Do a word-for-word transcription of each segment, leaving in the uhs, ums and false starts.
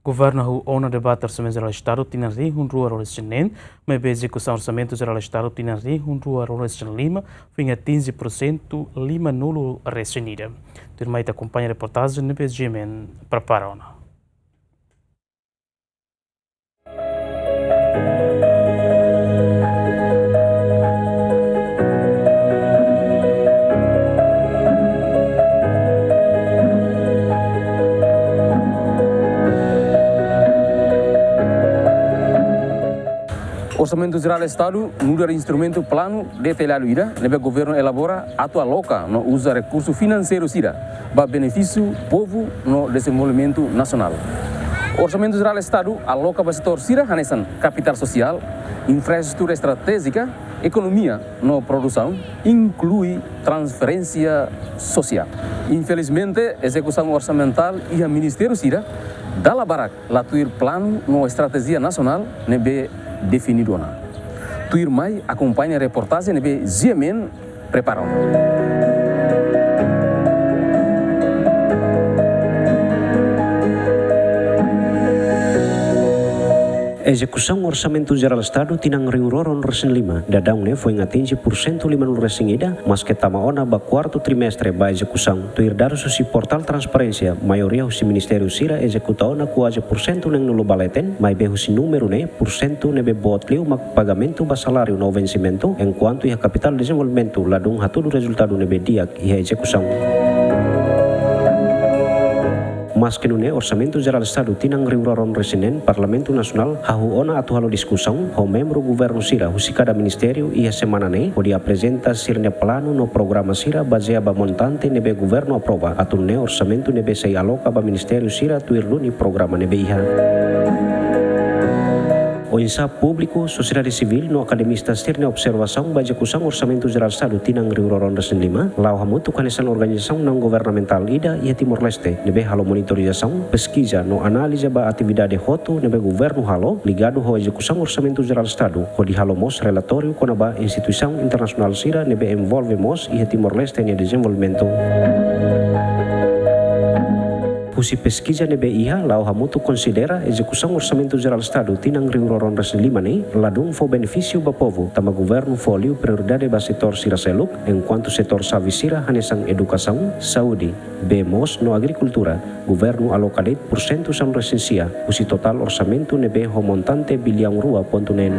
Governu hahú ona debate Orsamentu Jerál Estadu tinan rihun rua ruanulu-resin-neen, maibé ezekusaun Orsamentu Jerál Estadu tinan rihun rua ruanulu-resin-lima foin atinje porsentu limanulu-resin-ida. Tuirmai ita akompaña reportajen ne'ebé GMN prepara ona. Orsamentu Jerál Estadu nu'udar instrumentu planu detalladu ida ne'ebé governu elabora atu aloka no uza rekursu finanseiru sira ba benefísiu povu no dezenvolvimentu nasionál. Orsamentu Jerál Estadu aloka ba setór sira hanesan kapitál sosiál, infraestrutura estratéjika, ekonomia no produsaun, inklui transferénsia sosiál. Infelizmente, ezekusaun orsamentál iha ministériu sira dala barak la tuir planu no estratéjia nasionál ne'ebé definidu ona. Tuirmai akompaña reportajen ne'ebé GMN prepara ona. Ezekusaun Orsamentu Jerál Estadu tinan rihun rua ruanulu-resin-lima daudaun ne'e foin atinje porsentu limanulu-resin-ida, maske tama ona ba kuartu trimestre ba ezekusaun. Tuir dadus husi portál transparénsia, maioria husi ministériu sira ezekuta ona kuaze porsentu neenulu ba leten, maibé husi númeru ne'e porsentu ne'ebé boot liu mak pagamentu ba saláriu no vensimentu, enkuantu iha kapitál dezenvolvimentu ladún hatudu rezultadu ne'ebé di'ak iha ezekusaun. Maske nune'e, Orsamentu Jerál Estadu tinan rihun rua ruanulu-resin-neen Parlamentu Nasionál hahú ona atu halo diskusaun ho membru governu sira husi kada ministériu iha semana ne'e, hodi aprezenta sira-nia planu no programa sira bazeia ba montante ne'ebé governu aprova, atu nune'e orsamentu ne'ebé sei aloka ba ministériu sira tuir duni programa ne'ebé iha. Oinsá públiku, sosiedade sivíl no akademista sira-nia observasaun ba ezekusaun Orsamentu Jerál Estadu tinan rihun rua ruanulu-resin-lima, la'o hamutuk hanesan organizasaun naun-governamentál ida iha Timor-Leste ne'ebé halo monitorizasaun, peskiza no análiza ba atividade hotu ne'ebé governu halo ligadu ho ezekusaun Orsamentu Jerál Estadu, hodi halo mós relatóriu kona-ba instituisaun internasionál sira ne'ebé envolve mós iha Timor-Leste nia dezenvolvimentu. Husi peskiza ne'ebé iha, la'o hamutuk konsidera ezekusaun Orsamentu Jerál Estadu tinan rihun rua ruanulu-resin-lima ne'e ladún fó benefísiu ba povu, tanba governu fó liu prioridade ba setór sira seluk, enkuantu setór xave sira hanesan edukasaun, saúde, bee moos no agrikultura, governu aloka de'it porsentu sanulu-resin-sia husi totál orsamentu ne'ebé ho montante biliaun rua pontu neen.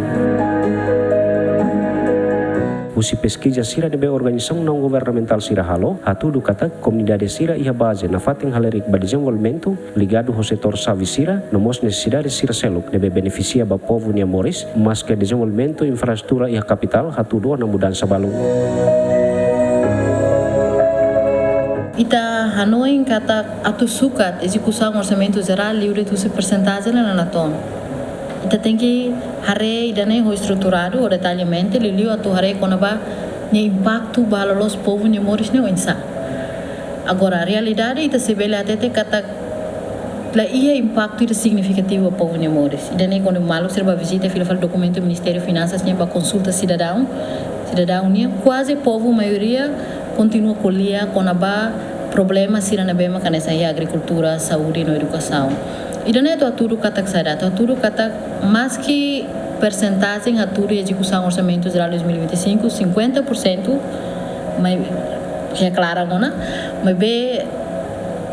Husi peskiza sira ne'ebé organizasaun naun-governamentál sira halo, hatudu katak komunidade sira iha baze nafatin halerik ba dezenvolvimentu, ligadu ho setór xave sira, no mós nesesidade sira seluk ne'ebé benefisia ba povu nia moris, maske dezenvolvimentu infraestrutura iha kapitál hatudu ona mudansa balu. Ita hanoin katak atu sukat ezekusaun Orsamentu Jerál liuhusi persentajen ne'e la natoon. Ita tenke haree ida-ne'e ho estruturadu, ho detallamente, liuliu atu haree kona-ba nia impaktu ba loloos povu nia moris ne'e oinsá. Agora, realidade ita sei bele hatete katak la iha impaktu ida signifikativu ba povu nia moris. Ida-ne'e kuandu maluk sira bá vizita, fila fali dokumentu Ministériu Finansas nian, bá konsulta sidadaun, sidadaun nian, kuaze povu maioria kontinua ko'alia kona-ba problema sira ne'ebé mak hanesan iha agrikultura, saúde no edukasaun. Ida-ne'e atu hatudu katak saida? Atu hatudu katak maske persentajen hatudu ezekusaun Orsamentu Jerál dois mil e vinte e cinco, cinquenta por cento, mai, ke klaru ona, maibé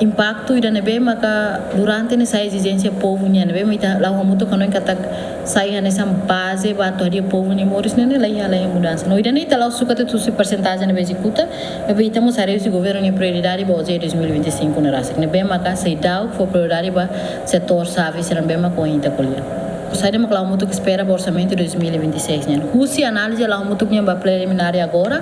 impaktu ida ne'ebé maka durante ne'e sai ezijénsia povu nian, ne'ebé mak ita la'o hamutuk hanoin katak sai hanesan baze ba atu hadi'a povu nia moris ne'e, ne'e la iha, la iha mudansa. No ida-ne'e ita la'o sukat de'it husi persentajen ne'ebé ezekuta, maibé ita mós haree husi governu nia prioridade ba OJE dois mil e vinte e cinco ne'e rasik, ne'ebé maka seidauk fó prioridade ba setór xave sira ne'ebé maka ohin ita ko'alia. Saida mak la'o hamutuk espera ba orsamentu dois mil e vinte e seis nian? Husi análize la'o hamutuk nian ba preliminár agora,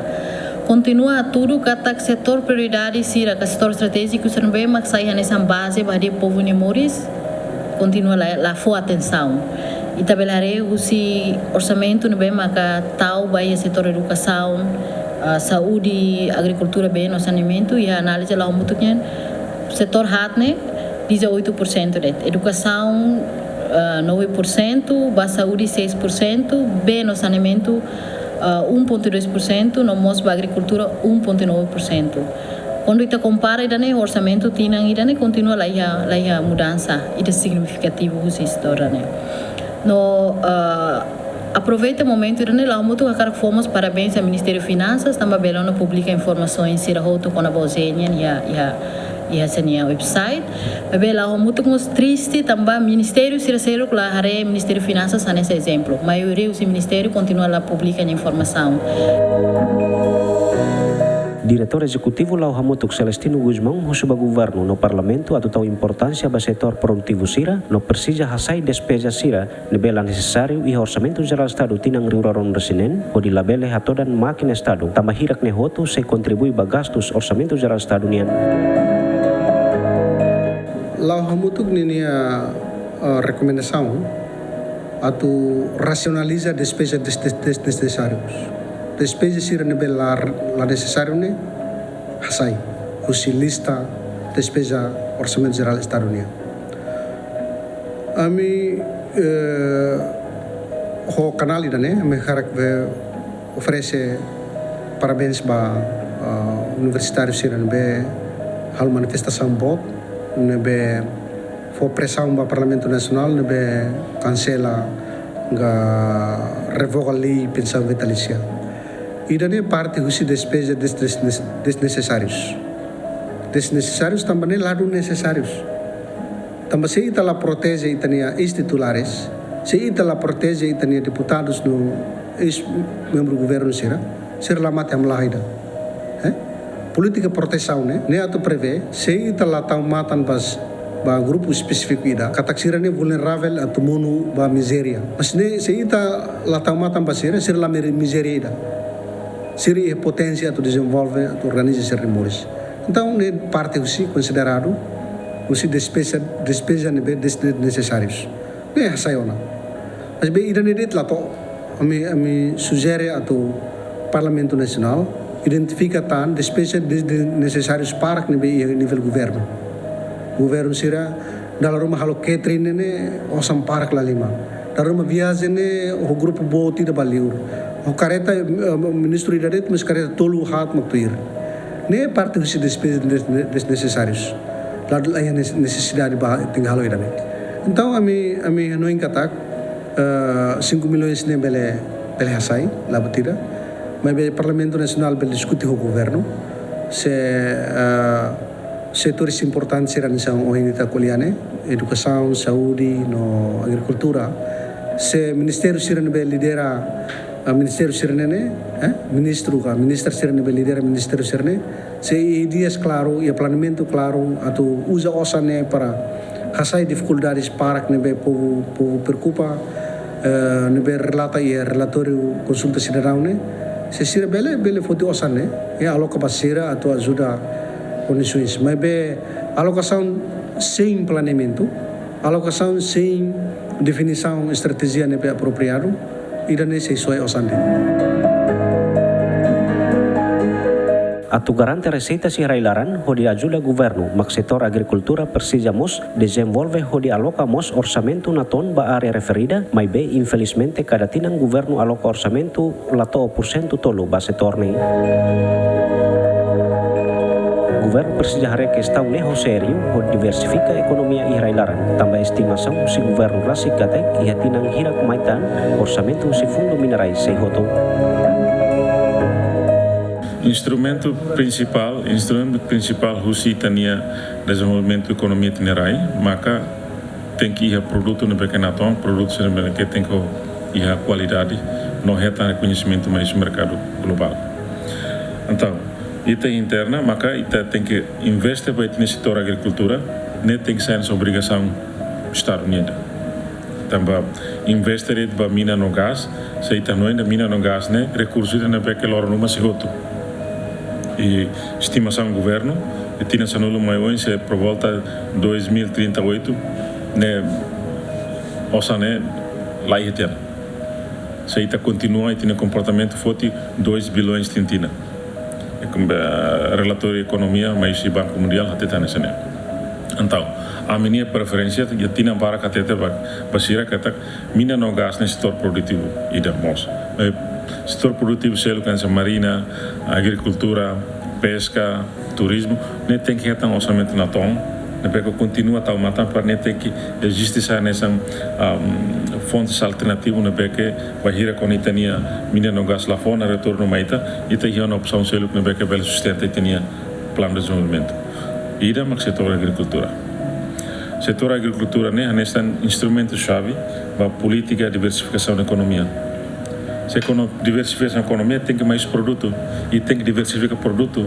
kontinua hatudu katak setór prioridade sira ka setór estratéjiku sira ne'ebé mak sai hanesan baze ba hadi'a povu nia moris, kontinua la, la fó atensaun. Ita bele haree husi orsamentu ne'ebé maka tau ba iha setór edukasaun, ah, saúde, agrikultura, bee no saneamentu, iha análize la'o hamutuk nian, setór haat ne'e dezoito por cento de'it. Edukasaun, ah, nove por cento, ba saúde seis por cento, bee no saneamentu, ah, um ponto dois por cento, no mós ba agrikultura um ponto nove por cento. Kuandu ita kompara ida-ne'e, orsamentu tinan ida-ne'e kontinua la iha, la iha mudansa ida signifikativu husi istória ne'e. No, ah, aproveita momentu ida-ne'e, ha'u hamutuk hakarak fó mós parabéns ba Ministériu Finansas, tanba bele ona publika informasaun sira hotu kona-ba OJNI nian iha, iha, iha sira-nia website. Maibé ha'u hamutuk mós triste, tanba ministériu sira seluk, la haree Ministériu Finansas hanesan ezemplu. Maioria husi ministériu kontinua la publika nia informasaun. Diretór Ezekutivu La'o Hamutuk Celestino Gusmão husu ba governu no parlamentu atu tau importánsia ba setór produtivu sira, no presiza hasai despeza sira ne'ebé la nesesáriu iha Orsamentu Jerál Estadu tinan rihun rua ruanulu-resin-neen, hodi labele hatodan mákina Estadu, tanba hirak ne'e hotu sei kontribui ba gastus Orsamentu Jerál Estadu nian. La'o Hamutuk ninia, eh, rekomendasaun atu rasionaliza despeza des-, des-, des-, desnesesárius. Despeza sira ne'ebé la, la nesesáriu ne'e hasai husi lista despeza Orsamentu Jerál Estadu nian. Ami, eh, ho kanál ida-ne'e, ami hakarak oferese parabéns ba, ah, universitáriu sira ne'ebé halo manifestasaun boot, ne'ebé fó presaun ba Parlamentu Nasionál, ne'ebé kansela ka revoga lei pensaun vitalísia. Ida-ne'e parte husi despeza des-, des-, des-, desnesesárius. Desnesesárius tanba ne'e ladún nesesárius. Tanba se ita la proteje ita-nia eis-titulares, se ita la proteje ita-nia deputadus no eis-membru governu sira, sira la mate hamlaha ida. Eh? Polítika protesaun ne'e, ne'e atu prevee, se ita la tau matan ba s-, ba grupu espesífiku ida, katak sira ne'e vulneravel atu monu ba mizéria. Mas ne'e, se ita la tau matan ba sira, sira la meri-, mizéria ida. Sira iha poténsia atu dezenvolve, atu organiza sira-nia moris. Entaun, ne'e parte husi konsideradu husi despeza, despeza ne'ebé des-, nesesárius. Ne'e hasai ona. Maibé ida-ne'e de'it la to'o. Ami, ami sujere atu Parlamentu Nasionál identifika tan despeza des-, desnesesárius barak ne'ebé iha nivel governu. Governu sira dala ruma halo catering ne'e, ne'e osan barak la halimar. Dala ruma viajen ne'e ho grupu boot ida ba liur. Ho kareta, eh, ministru ida de'it, mas kareta tolu haat mak tuir. Ne'e parte husi despeza des-, des-, desnesesárius. La, la iha nes-, nesesidade ba tenke halo ida-ne'e. Entaun, ami, ami hanoin katak, eh, cinco milhões ne'e bele, bele hasai, la buat ida. Maibé Parlamentu Nasionál bele diskute ho governu. Se, eh, setores importantes sira hanesan ohin ita ko'alia ne'e, edukasaun, saúde, no agrikultura. Se ministériu sira ne'ebé lidera, ah, ministériu sira-ne'e, eh, ministru ka ministra sira ne'ebé lidera ministériu sira-ne'e, se ideias klaru, iha planeamentu klaru, atu uza osan ne'e para hasai difikuldades barak ne'ebé povu, povu preokupa, eh, ne'ebé relata iha relatóriu konsulta sidadaun ne'e, se sira bele, bele foti osan ne'e, i aloka ba sira atu ajuda kondisoens. Maibé alokasaun sein planeamentu, alokasaun sein definisaun estratéjia ne'ebé apropriadu, ida-ne'e sei soe osan de'it. Atu garante reseita sira iha rai-laran, hodi ajuda governu, mak setór agrikultura presiza mós dezenvolve hodi aloka mós orsamentu natoon ba área referida, maibé infelizmente kada tinan governu aloka orsamentu la to'o pursentu tolu ba setór ne'e. Governu presiza haree kestaun ne'e ho sériu, hodi diversifika ekonomia iha rai-laran, tanba estimasaun husi governu rasik katak iha tinan hirak mai tan, orsamentu husi Fundu Minerais sei hotu. Instrumentu prinsipál, instrumentu prinsipál husi ita-nia dezenvolvimentu ekonomia ita-nia rai, maka tenke iha produtu ne'ebé ke natoon, produtu ne'ebé ke tenke iha kualidade, no hetan rekoñesimentu mai husi merkadu globál. Entaun, ita interna, maka ita tenke investe ba ita-nia setór agrikultura, ne'e tenke sai hanesan obrigasaun Estadu nian. Tanba investe de'it ba mina no gás, se ita hanoin dehan mina no gás ne'e rekursu ida ne'ebé ke loron ruma sei hotu. I estimasaun governu, iha tinan sanulu mai oin sei por volta dois mil trinta e oito, ne'e osan ne'e la iha tiha ona. Se ita kontinua ita-nia komportamentu foti dois bilhões tinan-tinan. E kum-, eh, relatóriu ekonomia mai husi Banku Mundiál hateten hanesan ne'e. Entaun, ami-nia preferénsia iha tinan barak hatete ba, ba sira katak mina no gás ne'e setór produtivu ida mós. Eh, setór produtivu seluk hanesan marina, agrikultura, Peska, turizmu, ne'e tenke hetan orsamentu natoon, ne'ebé ke kontinua tau matan para ne'e tenke eziste sai hanesan, am, fontes alternativu ne'ebé ke bainhira kuandu ita-nia minéria no gás la fó ona retornu mai ita, ita iha ona opsaun seluk ne'ebé ke bele sustenta ita-nia planu dezenvolvimentu. Ida mak setór agrikultura. Setór agrikultura ne'e hanesan instrumentu xave ba polítika diversifikasaun ekonomia. Se ekono-, diversifikasaun ekonomia tenke mai husi produtu, i tenke diversifika produtu.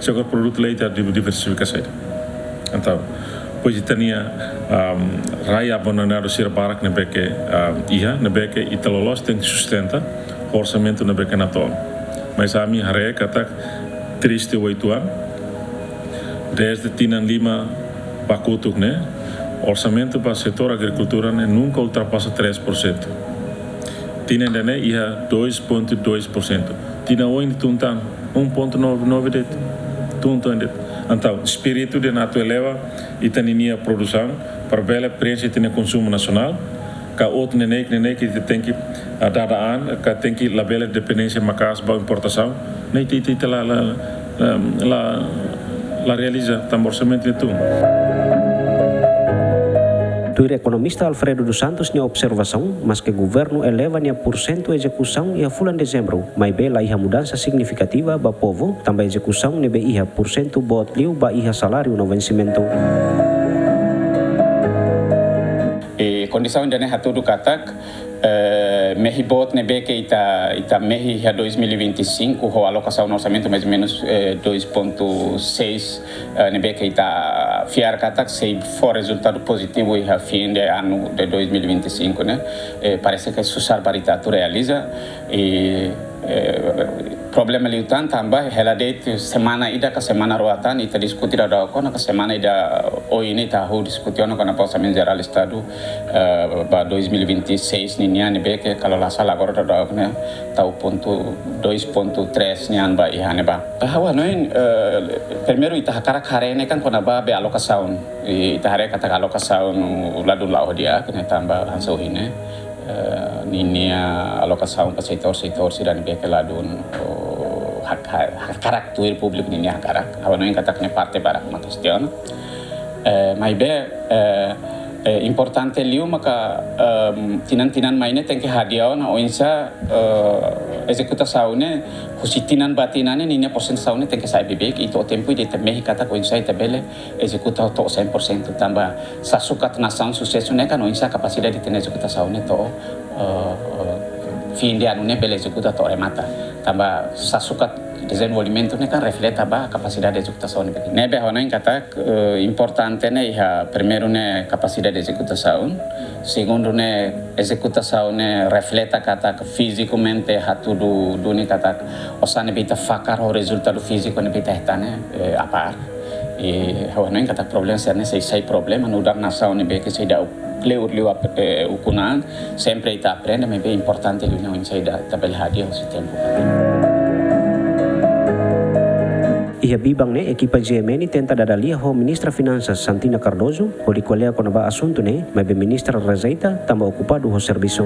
Se agora produtu la iha, ita di-, diversifika saida. Entaun, depois ita-nia, am, rai abandonadu sira barak ne'ebé ke, am, iha, ne'ebé ke ita loloos tenke sustenta orsamentu ne'ebé ke natoon. Mas ami haree katak triste uitoan, desde tinan lima ba kotuk ne'e, orsamentu ba setór agrikultura ne'e nunka ultrapasa três por cento. Tinan ida-ne'e iha dois ponto dois por cento. Tinan oin tun tan, um ponto nove nove de'it, tun tan de'it. Entaun, espíritu de atu eleva ita-nia produsaun para bele preenxe ita-nia konsumu nasionál, ka outro neineik, neineik ita tenke, ah, dada an, ka tenke labele dependénsia maka'as ba importasaun. Ne'e ita, ita, ita la, la, la, la, la realiza tanba orsamentu ne'e tun. Tuir ekonomista Alfredo dos Santos nia observasaun, maske governu eleva nia porsentu ezekusaun iha fulan Dezembru, maibé la iha mudansa signifikativa ba povu, tanba ezekusaun ne'ebé iha porsentu boot liu ba iha saláriu no vensimentu. I kondisaun ida-ne'e hatudu katak, eh, mehi boot ne'ebé ke ita, ita mehi iha dois mil e vinte e cinco, ho alokasaun orsamentu mais ou menos, eh, dois ponto seis, eh, ne'ebé ke ita fiar katak sei fó rezultadu pozitivu iha fin de anu de dois mil e vinte e cinco ne'e. Eh, parese ke susar para ita atu realiza, i, eh, problema liután tanba hela de'it semana ida ka semana rua tan ita diskute daudaun ona, ka semana ida oin ne'e ita hahú diskute ona kona-ba Orsamentu Jerál Estadu, eh, ba dois mil e vinte e seis ninian ne'ebé ke kalau la sala agora daudaun ne'e tau pontu dois pontu três nian ba iha ne'ebá. Ha'u hanoin, eh, primeiru ita hakarak haree ne'e kan kona-ba be alokasaun. I ita haree katak alokasaun ladún la'o di'ak ne'e tanba hanesan ohin ne'e, eh, ninia alokasaun ba setór-setór sira ne'ebé ke ladún, oh, hak-, hak-, hakarak tuir públiku ninia hakarak. Ha'u hanoin katak ne'e parte barak mak kestiona. Eh, maibé, eh, eh, importante liu maka, em, tinan-tinan mai ne'e tenke hadi'a ona oinsá, eh, ezekutasaun ne'e husi tinan ba tinan ne'e ninia porsentuasaun ne'e tenke sai beibeik, i to'o tempu ida ita mehi katak oinsá ita bele ezekuta to'o cem por cento tanba sasukat nasaun susesu ne'e kan oinsá kapasidade ita-nia ezekutasaun ne'e to'o, eh, eh, fin de anu ne'e bele ezekuta to'o remata. Tanba sasukat dezenvolvimentu ne'e kan refleta ba kapasidade ezekutasaun ne'e. Ne'ebé ha'u hanoin katak, eh, importante ne'e iha primeiru ne'e kapasidade ezekutasaun, segundu ne'e ezekutasaun ne'e refleta katak fizikamente hatudu duni katak osan ne'ebé ita fakar ho rezultadu fíziku ne'ebé ita hetan ne'e, eh, apár. I ha'u hanoin katak problema sira-ne'e sei sai problema nu'udar nasaun ne'ebé ke seidauk kleur liu ap-, eh, ukun an, sempre ita aprende, maibé importante liu ne'e oinsá ita bele hadi'a husi tempu. Iha biban ne'e ekipa G M N tenta dada lia ho Ministra Finansas Santina Cardoso, hodi ko'alia kona-ba asuntu ne'e, maibé Ministra rejeita tanba okupadu ho servisu.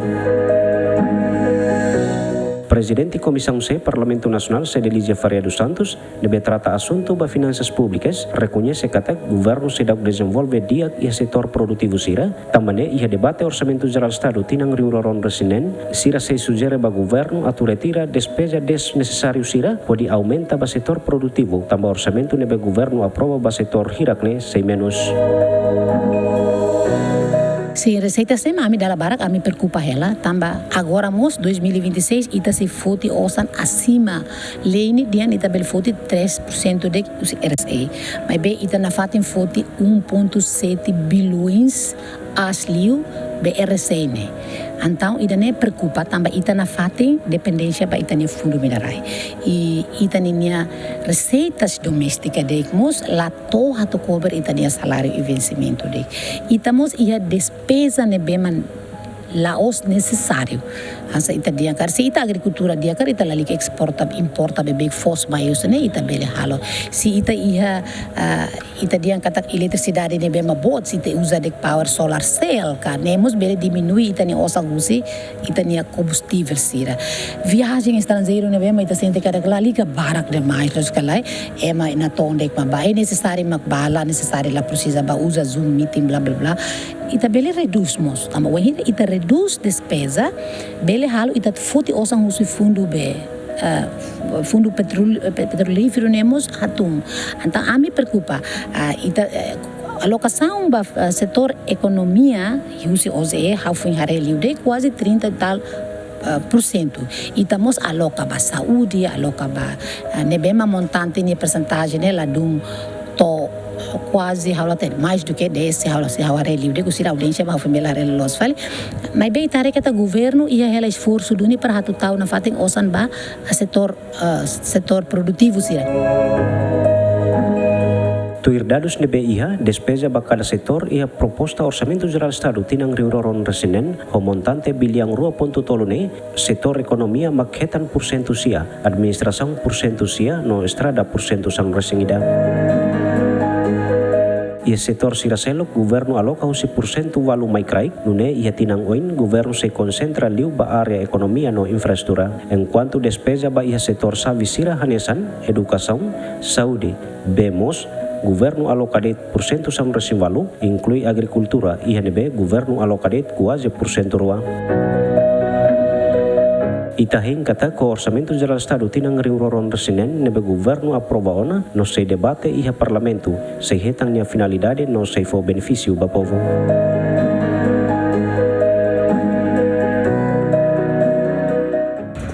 Prezidente Komisaun C Parlamentu Nasionál Cedelizia Faria dos Santos, ne'ebé trata asuntu ba finansas públikas, rekoñese katak governu seidauk dezenvolve di'ak iha setór produtivu sira, tanba ne'e iha debate Orsamentu Jerál Estadu tinan rihun rua ruanulu-resin-neen, sira sei sujere ba governu atu retira despeza desnesesáriu sira, hodi aumenta ba setór produtivu, tanba orsamentu ne'ebé governu aprova ba setór hirak ne'e sei menus. Sin, reseita sei, ami dala barak, ami preokupa hela, tanba agora mós dois mil e vinte e seis ita sei foti osan asima lei ne'e, dehan ita bele foti três por cento de'it husi R S A. Maibé ita nafatin foti um ponto sete bilhões aas liu be R S A ne'e. Entaun, ida-ne'e preokupa tanba ita nafatin dependénsia ba ita-nia fundu minerais. I ita ninia reseitas doméstika de'it mós la to'o atu kobre ita-nia saláriu i vensimentu de'it. Ita mós iha despeza ne'ebé mak la'ós nesesáriu. Hanesan ita dehan karik, se ita agrikultura di'ak karik, ita lalika esporta, importa beibeik foos mai husi ne'e, ita bele halo. Se ita iha, ah, ita dehan katak eletrisidade ne'ebé mak boot, se ita uza de'it power solar cell, ka ne'e mós bele diminui ita-nia osan husi ita-nia kombustivel sira. Viajen estranjeiru ne'ebé mak ita sente katak lalika barak demais, loos ka lae, ema natoon de'it mak bá, eh, nesesáriu mak bá, la nesesáriu, la presiza bá uza Zoom meeting, bla, bla, bla. Ita bele redús mós. Tanba wainhira ita redús despeza, bele halo ita foti osan husi fundu be, eh, fundu petrol-, eh, pe-, petrolíferu ne'e mós hatún. Entaun ami preokupa, ah, ita, eh, alokasaun ba, eh, setór ekonomia, husi OJE, ha'u foin haree liu de'it, kuaze trinta e tal, eh, por cento. Ita mós aloka ba saúde, aloka ba, eh, ne'ebé mak montante nia persentajen ne'e ladún to'o kuaze ha'u la hatene, mais do que dez, se ha'u la, se ha'u haree liu de'it, husi audiénsia mak ha'u foin bele haree loos fali. Maibé ita haree katak governu iha hela esforsu duni para atu tau nafatin osan ba, eh, setór, eh, setór produtivu sira. Tuir dadus ne'ebé iha, despeza ba kada setór iha proposta Orsamentu Jerál Estadu tinan rihun rua ruanulu-resin-neen, ho montante biliaun rua pontu tolu ne'e, setór ekonomia mak hetan pursentu sia, administrasaun pursentu sia, no estrada pursentu sanulu-resin-ida. Iha setór sira seluk, governu aloka husi pursentu ualu mai kraik, nune'e iha tinan oin, governu sei konsentra liu ba área ekonomia no infraestrutura. Enkuantu despeza ba iha setór xave sira hanesan, edukasaun, saúde, bee moos, governu aloka de'it pursentu sanulu-resin-ualu, inklui agrikultura, iha ne'ebé governu aloka de'it kuaze pursentu rua. Ita hein katak Orsamentu Jerál Estadu tinan rihun rua ruanulu-resin-neen ne'ebé governu aprova ona, no sei debate iha Parlamentu, sei hetan nia finalidade no sei fó benefísiu ba povu.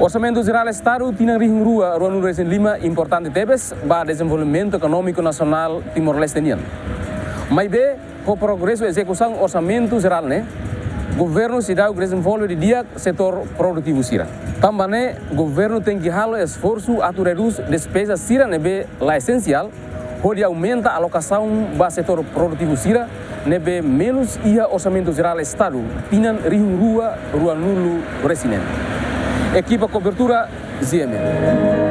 Orsamentu Jerál Estadu tinan rihun rua ruanulu-resin-lima importante tebes ba dezenvolvimentu ekonómiku nasionál Timor-Leste nian. Maibé, ho progresu ezekusaun orsamentu jerál ne'e, governu seidauk dezenvolve didi'ak setór produtivu sira. Tanba ne'e, governu tenke halo esforsu atu redús despeza sira ne'ebé la esensiál, hodi aumenta alokasaun ba setór produtivu sira ne'ebé menus iha Orsamentu Jerál Estadu tinan rihun rua ruanulu-resin-neen. Ekipa kobertura, Z M N.